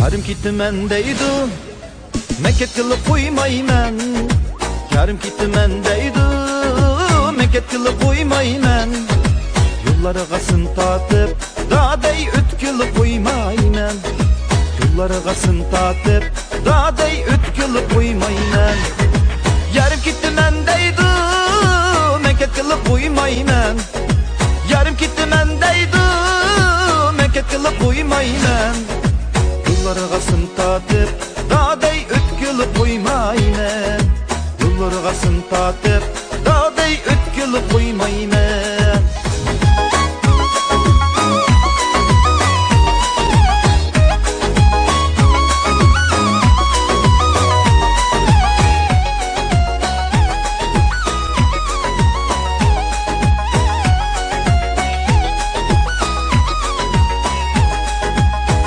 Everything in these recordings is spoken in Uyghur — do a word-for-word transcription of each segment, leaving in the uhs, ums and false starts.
يارىم كېتىمەن دەيدۇ، مەن كەتكىلى قويمايمەن. يارىم كېتىمەن دەيدۇ، مەن كەتكىلى قويمايمەن. يوللارغا سىن تارتىپ، دادەي ئۆتكىلى قويمايمەن. يوللارغا سىن تارتىپ، دادەي ئۆتكىلى قويمايمەن. يارىم كېتىمەن دەيدۇ، مەن كەتكىلى قويمايمەن. يارىم كېتىمەن دەيدۇ، مەن كەتكىلى قويمايمەن. يوللارغا سىن تارتىپ، دادەي ئۆتكىلى قويمايمەن. يوللارغا سىن تارتىپ، دادەي ئۆتكىلى قويمايمەن.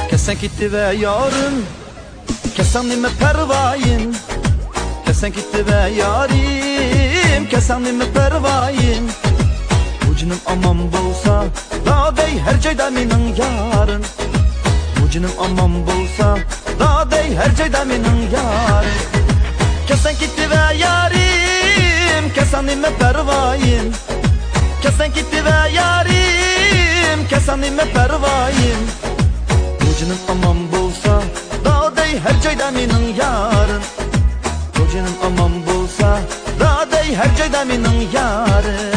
كەتسەڭ كېتىۋەر يارىم، كەتسەڭ نېمە پەرۋايىم؟ كەتسەڭ كېتىۋەر يارىم، كەتسەڭ نېمە پەرۋايىم؟ بۇ جېنىم ئامان بولسا، دادەي ھەر جايدا مېنىڭ يارىم. بۇ جېنىم ئامان بولسا، دادەي ھەر جايدا مېنىڭ يارىم. كەتسەڭ كېتىۋەر يارىم، كەتسەڭ نېمە پەرۋايىم؟ كەتسەڭ كېتىۋەر يارىم، كەتسەڭ نېمە پەرۋايىم؟ بۇ جېنىم ئامان بولسا، دادەي ھەر جايدا مېنىڭ يارىم. بۇ جېنىم ئامان بولسا، دادەي ھەر جايدا مېنىڭ يارىم.